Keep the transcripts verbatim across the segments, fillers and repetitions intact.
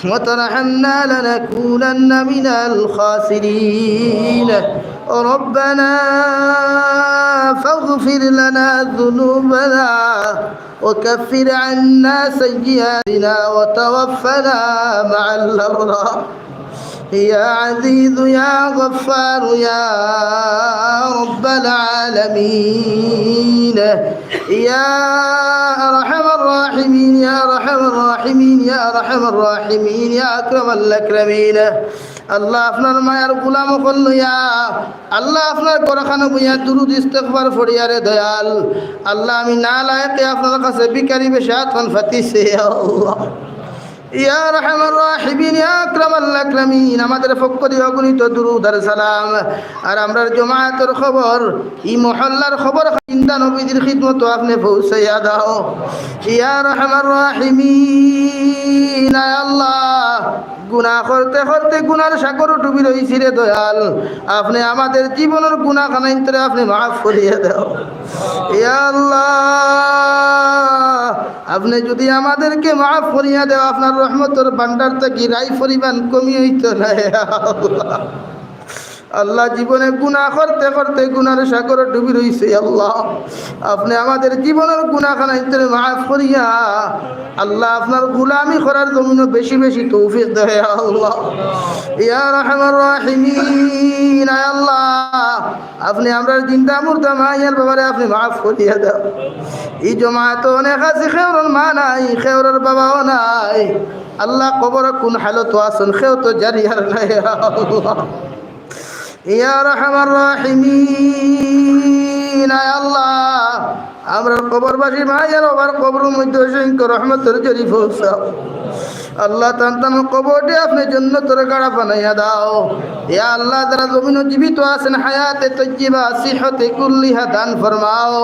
وترحمنا لنكونن من الخاسرين. ربنا فاغفر لنا ذنوبنا وكفر عنا سيئاتنا وتوفنا مع الأبرار. يا عزيز يا غفار يا رب العالمين، يا أرحم الراحمين، يا أرحم الراحمين، يا أرحم الراحمين، يا أكرم الأكرمين। আল্লাহ, আপনার মায়ার গোলাম অকল লইয়া, আল্লাহ, আপনার ঘরখানো বইয়া দুরুদ ইস্তেগফার পড়িয়ারে দয়াল। আল্লাহ, আমি নালায়েকে আপনার কাছে ভিখারি বেশে আতখান পাতিছি, ইয়া আল্লাহ। ইয়া আরহামার রাহিমিন, ইয়া আকরামাল আকরামিন, আমাদের পক্ষ দিয়া অগণিত দুরুদ আর সালাম। আর আমরার জমায়েতর কবর, ই মহল্লার কবর জিন্দা নবীজির খিদমতো আপনে পৌঁছাইয়া দাও। ইয়া আরহামার রাহিমিন, আয় আল্লাহ, গুনাহ করতে করতে গুনার সাগরো ডুবি রইছি রে দয়াল, আপনে আমাদের জীবনর গুনাহ খানাইন্তরে আপনে মাফ করিয়া দাও। ইয়া আল্লাহ, আপনে যুদি আমাদেরকে মাফ করিয়া দেও, আপনার রহমতর ভান্ডার থাকি রাই পরিমাণ কমি অইতো নায়, ইয়া আল্লাহ। আল্লাহ, জীবনে গুনাহ করতে করতে গুনার সাগরো ডুবি রইছি, আল্লাহ। আপনে আমাদের জীবনর গুনাহ খানাইন্তরে মাফ করিয়া, আল্লাহ, আপনার গুলামি করার জমিনো বেশি বেশি তৌফিক দেও, ইয়া আল্লাহ। ইয়া আরহামার রাহিমিন, আয় আল্লাহ, আপনে আমরার জিন্দা মুর্দা মায়ার বাবারে আপনে মাফ করিয়া দেও। ই জমাতো অনেক আছি, কেউরর মা নাই, কেউরর বাবাও নাই। আল্লাহ, কবরো কুন হালতো আছইন, কেউ তো জানিয়ার নাই, ইয়া আল্লাহ। ইয়া আরহামার রাহিমিন, আয় আল্লাহ, আমরার কবরবাসী মায়ার বাবার কবরর মধ্যে অসংখ্য রহমতর ঝরি পৌঁছাও। আল্লাহ, তান তান কবররে আপনে জন্নতর গাড়া বানাইয়া দাও। ইয়া আল্লাহ, যারা জমিনো জীবিত আছইন, হায়াতে তৈয়্যিবা, সিহতে কুল্লিহা দান ফরমাও।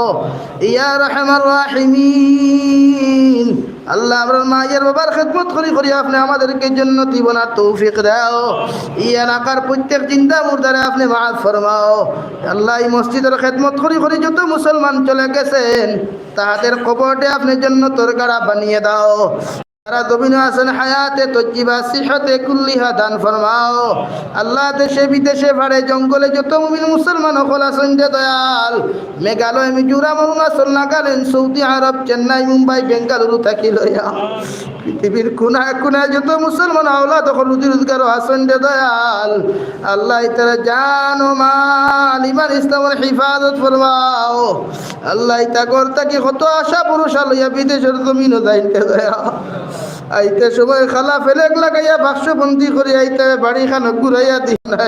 ইয়া আরহামার রাহিমিন, আল্লাহ, আমরার মায়ার বাবার খেদমত করি করি আপনে আমাদেরকে জন্নতি বনার তৌফিক দেও। ই এলাকার প্রত্যেক জিন্দা মুর্দারে আপনে মাফ ফরমাও। আল্লাহ, ই মসজিদর খেদমত করি করি যত মুসলমান চলে গেছইন, তাহাদের কবররে আপনে জন্নতর গাড়া বানিয়ে দাও। যারা জমিনো আছইন, হায়াতে তৈয়্যিবা, সিহতে কুল্লিহা দান ফরমাও। আল্লাহ, দেশে বিদেশে, পাড়ে জঙ্গলে যত মুমিন মুসলমান অকল আছইন রে দয়াল, মেঘালয়, মিজোরাম, অরুণাচল, নাগাল্যান্ড, সৌদি আরব, চেন্নাই, মুম্বাই, বেঙ্গালুরু থাকি লইয়া পৃথিবীর কোনায় কোনায় যত মুসলমান আওলাদ অকল রুজি রোজগারো আছইন রে দয়াল, আল্লাহ, ইতারে জান ও মাল, ইমান ইসলামর হেফাজত ফরমাও। আল্লাহ, ইতা ঘর থাকি কত আশা ভরসা লইয়া বিদেশর জমিনো যাইন রে দয়াল, আইতে সময় খালা ফেলেক লাগাইয়া বাক্সবন্দি করি আইতে বাড়িখানো ঘুরাইয়া দিন না।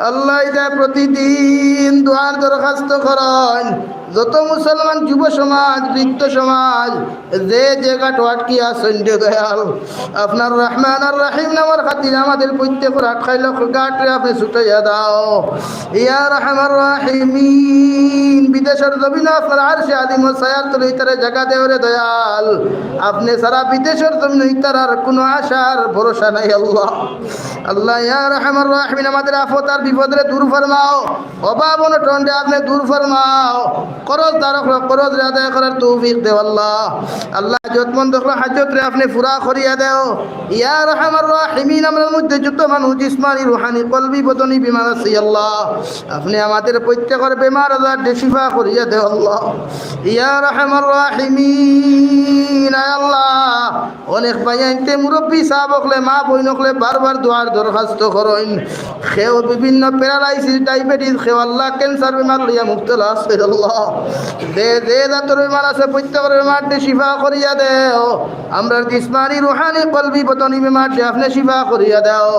আল্লাহ, ইতা প্রতিদিন দোয়ার দরখাস্ত করইন। যত মুসলমান যুব সমাজ, বৃদ্ধ সমাজ, যে জাগাত আটকি আছইন রে দয়াল, আপনার রহমান আর রহিম নামর খাতিরে আমাদের প্রত্যেকর আটকাইল গাটরে আপনে ছুটাইয়া দাও। ইয়া আরহামার রাহিমিন, বিদেশর জমিনো আপনার আরশে আজিমর ছায়ার তলে ইতারে জাগা দেও রে দয়াল। আপনে ছাড়া বিদেশর জমিনো ইতার আর কুনু আশা আর ভরসা নাই, আল্লাহ। আল্লাহ, ইয়া আরহামার রাহিমিন, আমাদের আফত আর বিপদরে দূর ফরমাও, অভাব অনটনরে আপনে দূর ফরমাও, করজদার অকলর করজরে আদায় করার তৌফিক দেও, আল্লাহ। আল্লাহ, হাজতমন্দ অকলর হাজতরে আপনে পুরা করিয়া দেও। ইয়া আরহামার রাহিমিন, আমরার মধ্যে যত মানুষ জিসমানি, রুহানি, কলবি, বদনি বেমার আছি, আল্লাহ, আপনে আমাদের প্রত্যেকর বেমার আজাররে শিফা করিয়া দেও, আল্লাহ। ইয়া আরহামার রাহিমিন, আয় আল্লাহ, অনেক ভাইয়াইন্তে মুরব্বি সাব অকলে, মা বইন অকলে বারবার দোয়ার দরখাস্ত করইন। কেউ বিভিন্ন paralysis, diabetes, কেউ আল্লাহ cancer বেমার লইয়া মুবতলা আছে, আল্লাহ। যে যে জাতর বেমার আছে, প্রত্যেকর বেমাররে শিফা করিয়া দেও। আমরার জিসমানি, রুহানি, কলবি, বদনি বেমাররে আপনে শিফা করিয়া দেও।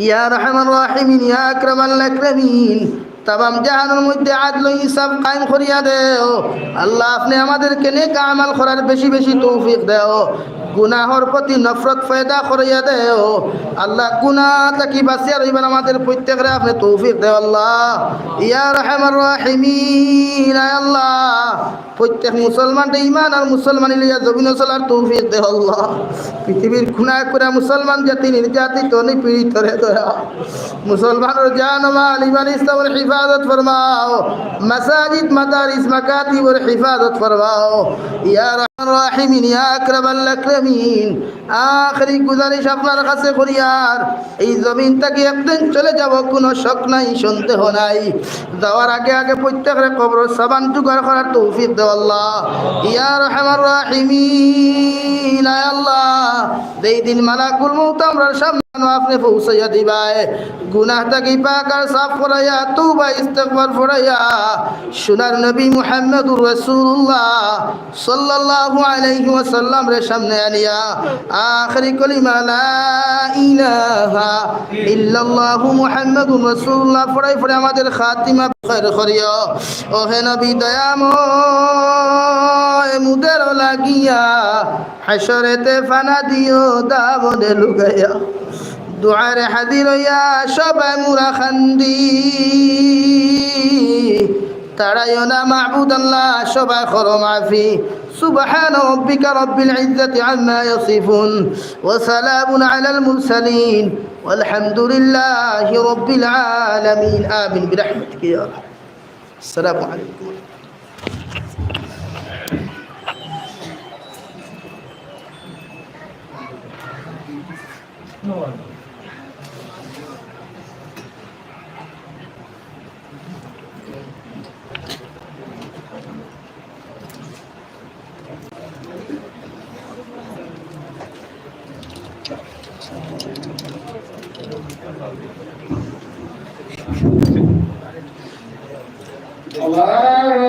ইয়া আরহামার রাহিমিন, ইয়া আকরামাল আকরামিন, তামাম জাহানর মধ্যে আদল ইনসাফ কায়েম করিয়া দেও। আল্লাহ, আপনে আমাদেরকে নেক আমাল করার বেশি বেশি তৌফিক দেও। গুনাহর প্রতি নফরত পয়দা করিয়া দেও। আল্লাহ, গুনাহ থাকি বাঁচিয়া রইবার আমাদের প্রত্যেকরে আপনে তৌফিক দেও, আল্লাহ। ইয়া আরহামার রাহিমিন, আয় আল্লাহ, প্রত্যেক মুসলমানরে ইমান আর মুসলমানি লইয়া জমিনো চলার তৌফিক দেও, আল্লাহ। পৃথিবীর কোনায় কোনায় মুসলমান জাতি নির্যাতিত, নিপীড়িত রে দয়াল। মুসলমানর জান ও মাল, ইমান ইসলামর হেফাজত ফরমাও, মাসাজিদ, মাদারিস, মাকাতিবর হেফাজত ফরমাও। ইয়া আরহামার রাহিমিন, ইয়া আকরামাল আকরামিন, আখেরি গুজারিশ আপনার কাছে করিয়ার, এই জমিন থাকি একদিন চলে যাব, কুনু শক নাই, সন্দেহ নাই। যাওয়ার আগে আগে প্রত্যেকরে কবরর সামান জোগাড় করার তৌফিক দেও আল্লাহ। ইয়া আরহামার রাহিমিন, আয় আল্লাহ, যেই দিন মালাকুল মউত আমরার সামনে আপনে পৌঁছাইয়া দিবায়, গুনাহ থাকি পাক আর সাফ করাইয়া, তওবা ইস্তেগফার পড়াইয়া, সোনার নবী মুহাম্মদুর রাসূলুল্লাহ সাল্লাল্লাহু আলাইহি ওয়াসাল্লামরে সামনে আনিয়া আখেরি কলিমা লা ইলাহা ইল্লাল্লাহু মুহাম্মাদুর রাসূলুল্লাহ পড়াই পড়ে আমাদের খাতিমা খৈর করিও। ওহে নবী দয়াময়, মুদের লাগিয়া হাশরেতে ফানা দিও দামনে লুকাইয়া। দুয়ারে হাজির অইয়া সবাই মুরা কান্দি। তাড়াইও না মাবুদ আল্লাহ, সবাই করো মাফি। سبحان ربك رب العزة عما يصفون، وسلام على المرسلين، والحمد لله رب العالمين. آمين برحمتك يا أرحم. السلام عليكم.